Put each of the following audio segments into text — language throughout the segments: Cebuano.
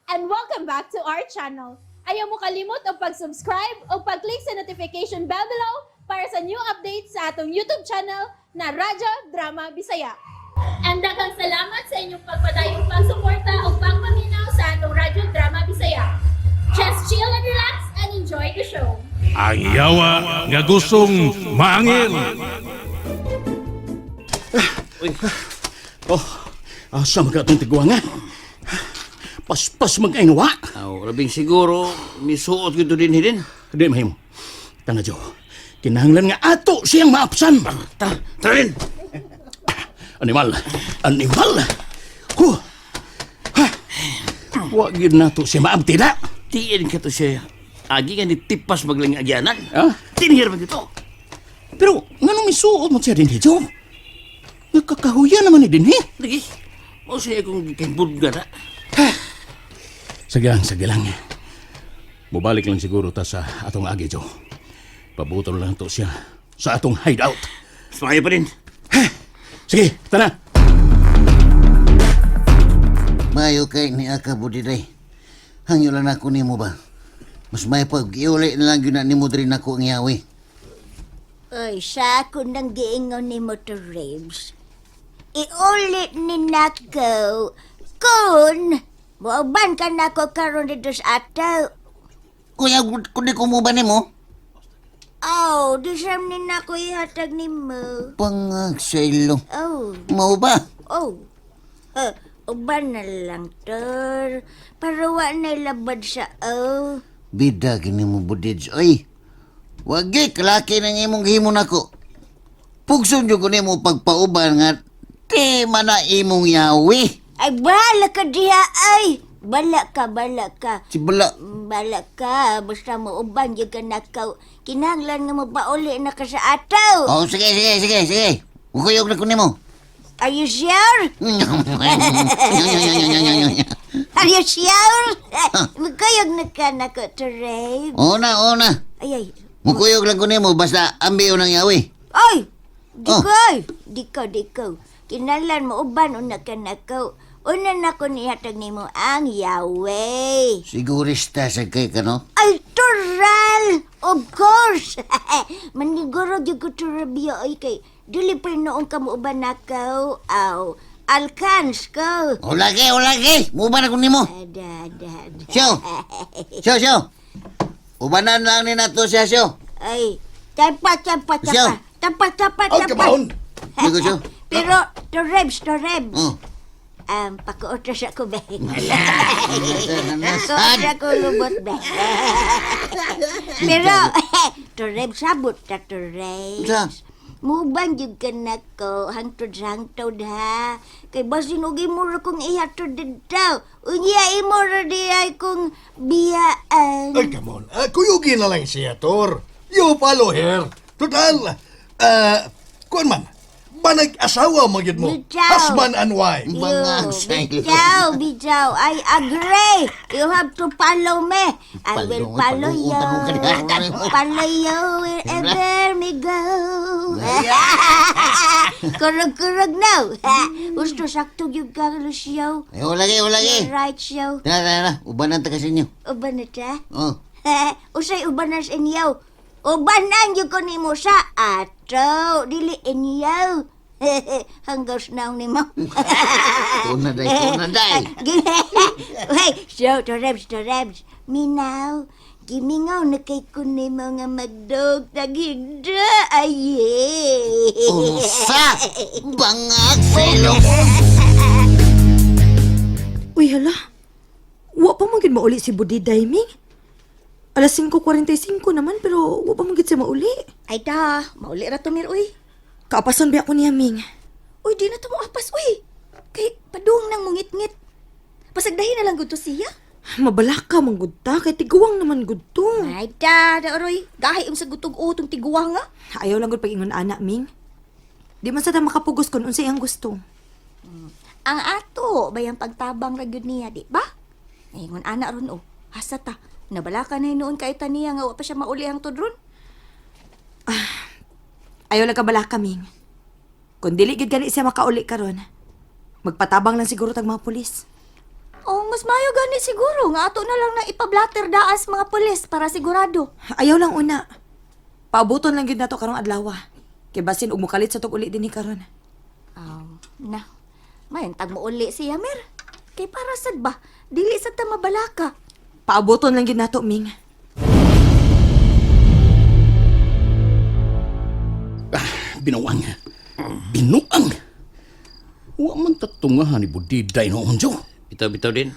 And welcome back to our channel. Ayaw mo kalimot og pag-subscribe o pag-click sa notification bell below para sa new updates sa atong YouTube channel na Radyo Drama Bisaya. And daghang salamat sa inyong pagpadayong pagsuporta o pagpaminaw sa atong Radyo Drama Bisaya. Just chill and relax and enjoy the show. Ang yawa nga gustong maangil. Oh, asa man ka itong tiguang nga? Paspas mag-ainwa. Aw, labing siguro, misuot ko ito din hidin. Di mahimo. Tanga Jo. Kinahanglan nga ato siyang maapsan. Ta, tara rin! Animal. Animal. Huh. Ha. Wa gyud nato siya maabti na. Tiin ka to siya. Agi nga ni tipas maglang agyanan. Ha? Tinhir man ito. Pero nganong misuot mo siya dinhi, Jo? Nakakahuya naman ni dinhi. Lagi, mao siya akong gikimbod na. Sige lang, sige lang. Mubalik lang siguro ta sa atong agi, Jo. Pabuton lang to siya sa atong hideout. Sumayo pa rin. Sige, tara. Mayo kay ni Aka Budiday. Hangyo lang nako nimo ba? Mas may pag iuli na lang yun na nimo diri nako ang yawi. Oy, sa ako nang giingon ni Motor Ribs. Iulit ni nako kung muuban ka nako karon dito sa ato. Kuya, kun di ko mo ba nimo? Oh, di sam ni nako ihatag nimo. Pangag sa ilong. Oh, Mao ba? oh. Uban na lang, Tor. Para wa na labad sa oh. Bida gini mo Budids. Oy, wagi kalaki ng imong gihimo nako. Pugson jud ko nimo pagpauban nga ti man na imong yawi. Ay, bahala ka diha, ay. Bala ka, bala ka. Si bala. Bala ka, basta mo uban yung ka nakaw. Kinahanglan nga mo pauli na ka sa ataw. Oh, sige, sige, sige, sige. Ukuyog na ko nimo. Are you sure? Are you sure? Magkayog na ka nako, Tereb. Una, una. Ay, ay. Mukuyog lang ko nimo basta ambiyo ng yawi. Ay! Di Oh. ko, ay! Di ko, di ko. Kinahanglan mo uban una ka nakaw. Una na ko nihatag nimo ang Yahweh. Sigurista sa kay ka, no? Ay, tural! Of course! Maniguro gyud ko turabio ay kay dili pa noong ka mo uban nakaw. Aw, alkans ko. O lagi, o lagi. Muban ako nimo. Ada, ada, ada. Siyo. Siyo, siyo. Ubanan lang ni nato siya, siyo. Ay, tapa, tapa, Siyo. tapa. Tapa, tapa, tapa. Siyo, siyo. Pero, to rebs, to rebs. Oh. Pakuotos ako, be. Nasad. Pakuotos ako lubot, be. Pero, to rebs, sabot ta, to rebs. Unsa? Muban jud ka nako, hangtod sa hangtod ha. Kay basin og imo ra kong ihatod didto. Unya imo ra di ay kong biyaan. Ay, come on. Kuyugin na lang siya, Tor. You follow her. Total, kuan man, banag asawa mo yun mo. Bitaw. Husband and wife. Bangag sa You, ilo. Bitaw, bitaw. I agree. You have to follow me. I will follow Follow, you. follow, Follow you wherever me go. Kurog-kurog now. Gusto sakto yung Carlos yo. Ay, o lagi, o lagi. Right show. Tara, tara, tara. Ubanan ta kasi inyo. Uban na ta? Oh. Usay ubanan sa inyo. Ubanan yung ko nimo sa ato. Dili inyo. Hanggaw sa naong nimo. Tuna day, tuna day. Hey, so, to rebs, to rebs. Minaw, gimingaw na kay ko nimo nga magdog tagigda. Aye. Unsa? Bangag sa ilong. Uy, hala. Wa pa man gid mauli si Budi Daiming. Alas 5:45 naman pero wa pa man gid siya mauli. Ay da, mauli ra to mir uy. Kaapason ba ako niya, Ming? Uy, di na to mo apas uy. Kay padung nang mungitngit. Pasagdahin na lang gud to siya. Mabalaka man gud ta kay tiguang naman gud to. Ay da, da oroy. Gahi um sa gutog utong tiguang nga. Ayaw lang gud pag-ingon ana, Ming. Di man sa ta makapugos kun unsay ang gusto. Ang ato bayang pagtabang ra gyud niya, di ba? Ingon ana ron oh. Hasa ta. Nabalaka na noon kay ta niya nga wa pa siya mauli ang tudron. Ayaw lang kabalaka, Ming. Kung dili gid gani siya makauli karon, magpatabang lang siguro tag mga pulis. Oh, Mas maayo gani siguro nga ato na lang na ipablatter daas mga pulis para sigurado. Ayaw lang una. Paabuton lang gyud nato karong adlaw. Kay basin og mukalit sa tog uli dinhi karon. Na. Mayantag mo uli siya, Mer. Kay para sad ba? Dili sad ta mabalaka. Paabuton lang gyud nato, Ming. Binuang. Binuang. Wa man tatungahan ni Budiday noon, Jo. Bitaw-bitaw din.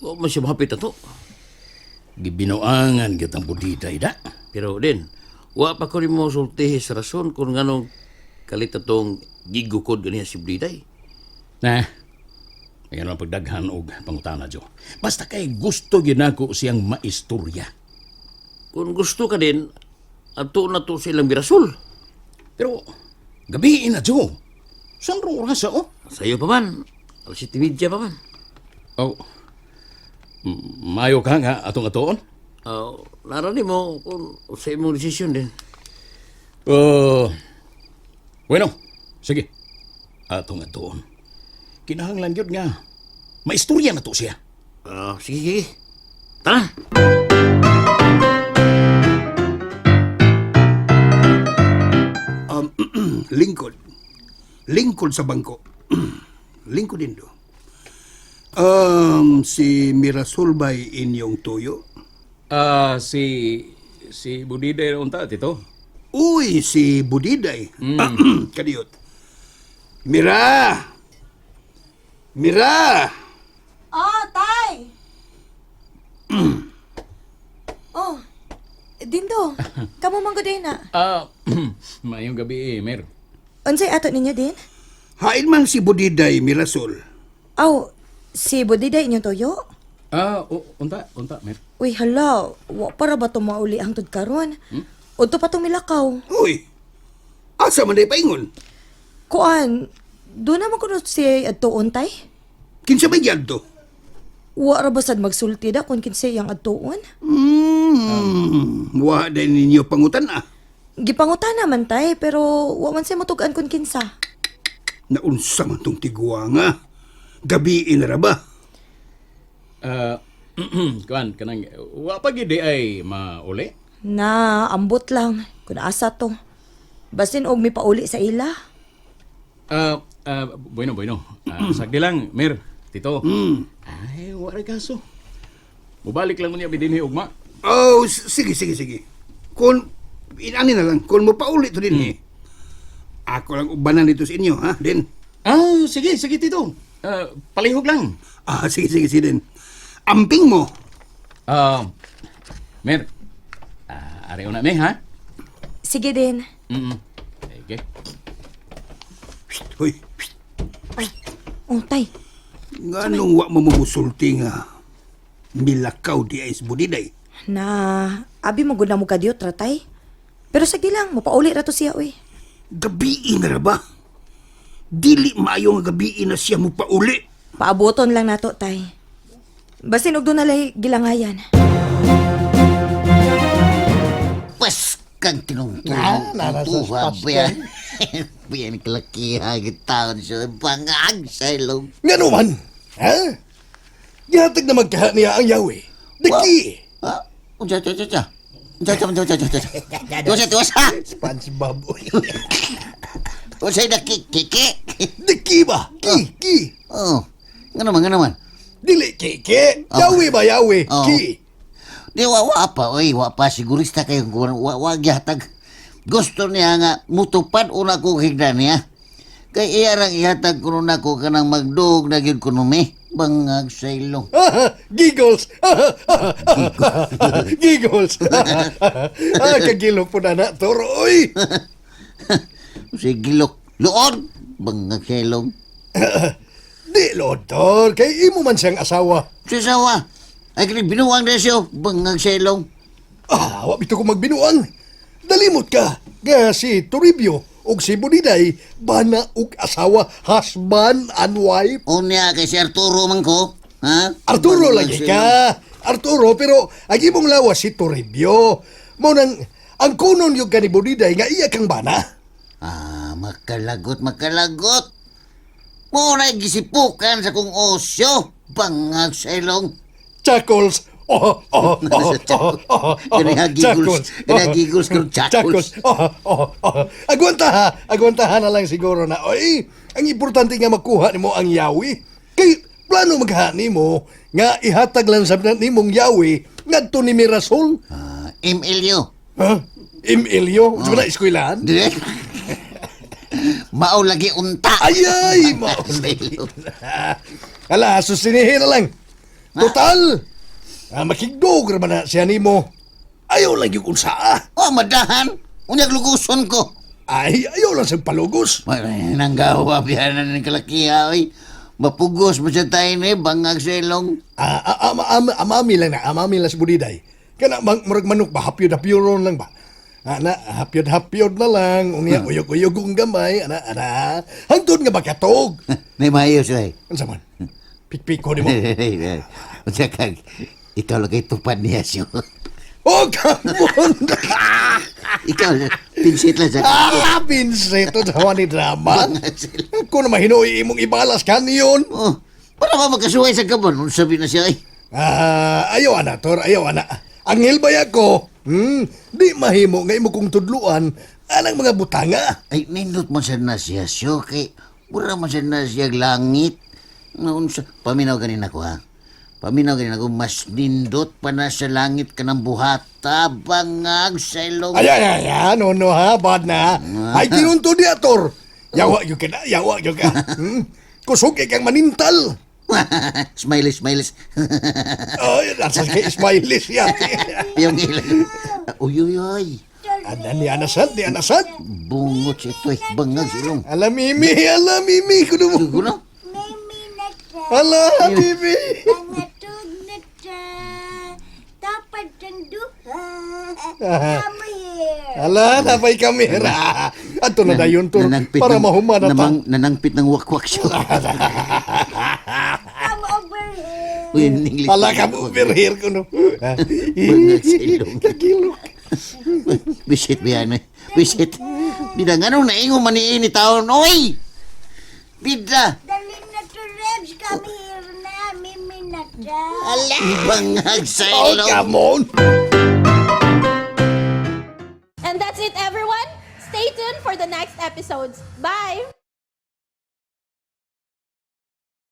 Wa man siya mahapit ato. Gibinuangan gyud ang Budiday da. Pero din, wa pa ko nimo sultihi sa rason kung nganong kalit atong gigukod ganiya si Budiday. Na. Ayan ang pagdaghan og pangutana, Jo. Basta kay gusto gyud nako siyang maistorya. Kung gusto ka din, ato na to silang birasol. Pero gabiin na, Jo. Saan rong orasa, oh? Sayo pa man. Alas 7:30 pa man. Oh. Mayo ka nga atong atoon? Oh, nara nimo kung sa imong desisyon din. Bueno, sige. Atong atoon. Kinahanglan gyud nga maistorya na to siya. Ah, sige, sige. Tara! Lingkod. Lingkod sa bangko. Lingkod din do. Si Mirasol ba'y inyong tuyo? Ah, si si Budiday unta tito. Uy, si Budiday. Kadiyot. Mira! Mira! Oh, tay! Oh, Dindo, kamo man gud na. Ah, maayong gabi eh, Mer. Unsay ato ninyo din? Hain man si Budiday, Mirasol. Aw, si Budiday inyong toyo? Ah, unta, unta, Mer. Uy, hala, wa para ba to mauli ang tud karon? Udto pa tong milakaw. Uy, asa man day paingon? Kuan, doon naman kuno si adtuon tay? Kinsa may giadto? Wa ra ba sad magsulti da kung kinsay ang adtuon? Wa day ninyo pangutan ah. Gipangutan naman tay, pero wa man siya mutug-an kung kinsa. Naunsa man tong tiguanga. Gabi na ra ba? Ah, kuan kanang wa pa gid di ay mauli. Na, ambot lang. Kung asa to. Basin og may pauli sa ila. Ah, bueno, bueno. Ah, sagdi lang, Mer, Tito. Ay, wa ra kaso. Mubalik lang unya bidinhi ugma. Oh, sige, sige, sige. Kung, inani na lang, kung mo paulit to din eh. Ako lang ubanan dito sa inyo, ha, din? Ah, sige, sige Tito. Ah, palihog lang. Ah, sige, sige, sige, din. Amping mo. Ah, Mer. Ah, ari una mi ha? Sige din. Mm. Sige. Psst, hoy, psst. Oh, tay. Nganong wa mo mamusulti nga milakaw di ay budiday. Na, abi mo gud na mo kadiyot ra tay. Pero sige lang, mopauli ra to siya uy. Gabi na ra ba? Dili maayo nga gabi na siya mo pauli. Paaboton lang nato tay. Basin og doon nalay gilangayan. Pas kang tinungtulong. Tuha ba yan? Biyan kalakiha taon siya. Bangag sa ilong. Nga naman, ha? Gihatag na magkaha niya ang yawi. Diki! Ha? Unsa, unsa, unsa? Unsa, unsa, unsa, unsa, unsa? Tuwasa, tuwasa! SpongeBob. Unsa na kiki? Diki ba? Ki, ki. Oh. Nga naman, nga naman. Dili kiki. Yawi ba yawi? Oh. Ki. Di wa wa pa oy, wa pa sigurista kayo kung wa wa gihatag. Gusto niya nga mutupad una ko higda niya. Kay iya rang ihatag kuno nako kanang magdug na gyud kuno mi. Bangag sa ilong. Giggles. Giggles. Ah, kagilok po na na, toro. Oy! Si gilok. Luod! Bangag sa ilong. Di, Lord, kay imo man siyang asawa. Sa sawa. Ay kini binuang na siya. Bangag sa ilong. Ah, wa bitaw ko magbinuang. Dalimot ka. Nga si Toribio ug si Boniday bana ug asawa, husband and wife. Unya kay si Arturo man ko. Ha? Arturo Bangag lagi sa ka. ilong. Arturo, pero ang imong lawas si Toribio. Mao nang ang kunon yung kani Boniday nga iya kang bana. Ah, makalagot, makalagot. Mo na gisipukan sa kong osyo. Bangag sa ilong. Chuckles. Oh. Kaniha giggles. Kaniha giggles karon chuckles. Oh. Agwanta ha. Agwanta ha na lang siguro na. Oy, ang importante nga makuha nimo ang yawi. Kay plano maghani mo nga ihatag lang sa nimong yawi ngadto ni Mirasol. Ah, MLU. Ha? Emilio, oh. Na eskwelahan? Dire. Mao lagi unta. Ay, ay, mao Sa ilong. Ala, susinihin na lang. Total, makigdog ra man na siya nimo. Ayaw lang yung unsaa. Oh, madahan. Unyag luguson ko. Ay, ayaw lang sa palugos. Ay, nanggawa biyanan ng kalakiha, oy. Mapugos mo siya tayo ni, bangag sa ilong. Amami lang na, amami lang sa budiday. Kana mang murag manok ba, hapyod-hapyoron lang ba? Ana, hapyod-hapyod na lang. Unya, uyog-uyog kong gamay. Ana, ana. Hangtod nga bakatog. May maayo siya, eh. Unsa man? Pikpik ko nimo. Unsa kag, ikaw lagi tupad niya siya. Oh, come on! Ikaw, pinsit lang sa Pinseto sa ni drama. Bangag sa ilong. Kung na mahinuoy imong ibalas kaniyon. Oh, para ba magkasuway sa gabon? Unsa sabi na siya, eh. Ayaw ana, Tor, ayaw ana. Anghel ba ko? Di mahimo nga imo kong tudluan anang mga butanga. Ay, nindot man siya na siya siya, kay mura man siya na siya langit. Naunsa, paminaw ganin ako, ha? Paminaw ganin ako, mas nindot pa na sa langit ka ng buhata, bangag sa ilong. Ay, ay, ay, ay, no, no, ha, bad na. Ay, tinunto niya, Tor. Yawa yun ka na, yawa yun ka. Kusog kang manintal. Smiley, smileys. Ay, nasa kay smiley siya. Yung ilang. Uy, uy, uy. Ana ni Anasad, ni Anasad. Bungot siya ito, eh. Bangag sa ilong. Alam, Mimi, alam, Mimi. Kuno mo. Gulo? Mimi na ta. Ala, Mimi. Pangatog na ta. Tapad ang duha. Come here. Ala, napay kamera. Ato na dayon, Tor, Nanangpit para ng- mahuman na ta. Nanangpit ng wakwak siya. Come over here. Uy, in English. Ala ka mo, over here ko no. Bangag sa ilong. Kagilok. Bisit ba yan eh? Bisit. Bida, nga nung naingo maniini taon, oy! Bida! Dali na to, Rebs. Come here na. Mimi na ta. Ala! Bangag sa Oh, ilong! come on. And that's it, everyone. Stay tuned for the next episodes. Bye!